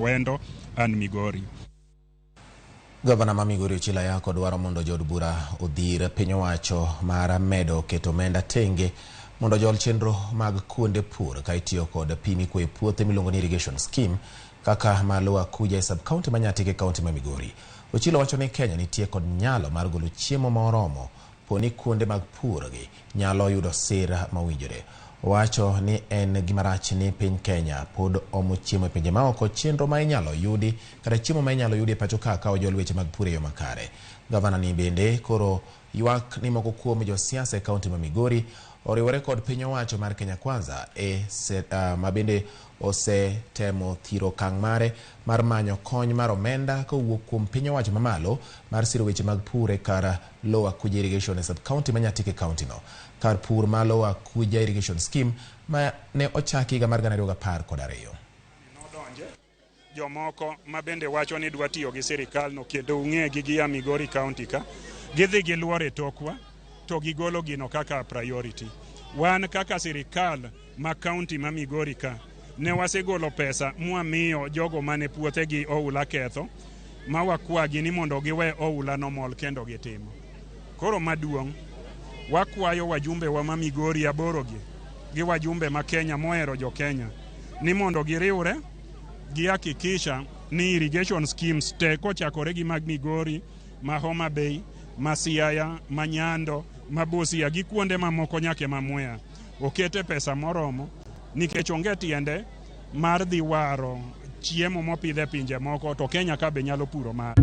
Wendo and Migori. Gavana ma Migori Ochilo Ayako dwaro mondo jood bura odhir piny owacho mar medo keto omenda tenge mondo ojol chenro mag kuonde pur ka itiyo kod pi mikwoyo e puothe miluongo ni irrigation scheme kaka ma Lower Kuja e sub-county ma Nyatike e kaunti ma Migori. Ochilo wacho ni Kenya nitie kod nyalo mar golo chiemo ma oromo po ni kuonde mag pur gi nyalo yudo sir mowinjore. Owacho ni en gima rach ni piny Kenya pod omo chiemo e pinje maoko chenro ma inyalo yudi kata chiemo ma inyalo yudi e pacho ka ka ojol weche mag pur e yo makare. Gavana ni bende koro ywak ni moko kuom josiasa e kaunti ma Migori oriwore kod piny owacho mar Kenya Kwanza e ma bende osetemo thiro okang' mare mar manyo kony mar omenda kowuok kuom piny owacho mamalo mar siro weche mag pur e kar Lower Kuja Irrigation e sub-county ma Nyatike e county no. Kar pur ma Lower Kuja Irrigation Scheme ma ne ochaki higa mar 2012. Nodonje jomoko ma bende wacho ni dwa tiyo gi sirikal no kendo ung'egi gi ya Migori County ka gidhi giluor e tokwa to gigolo gino kaka priority. Wan kaka sirikal ma county ma Migori ka ne wasegolo pesa mwamiyo jogo mane puothegi oula ketho ma wakwagi ni mondo giwe oula nomol kendo gitimo. Koro maduong' wakwayo wajumbe wa ma Migori aboro gi gi wajumbe ma Kenya mohero jo Kenya ni mondo giriwre gihakikisha ni irrigation schemes te kochakore gi mag Migori, ma Homa Bay, ma Siaya, ma Nyando, ma Busia gi kuonde mamoko nyaka ma Mwea okete pesa moromo nikech onge tiende mar dhi waro chiemo mopidh e pinje moko to Kenya ka be nyalo puro mare.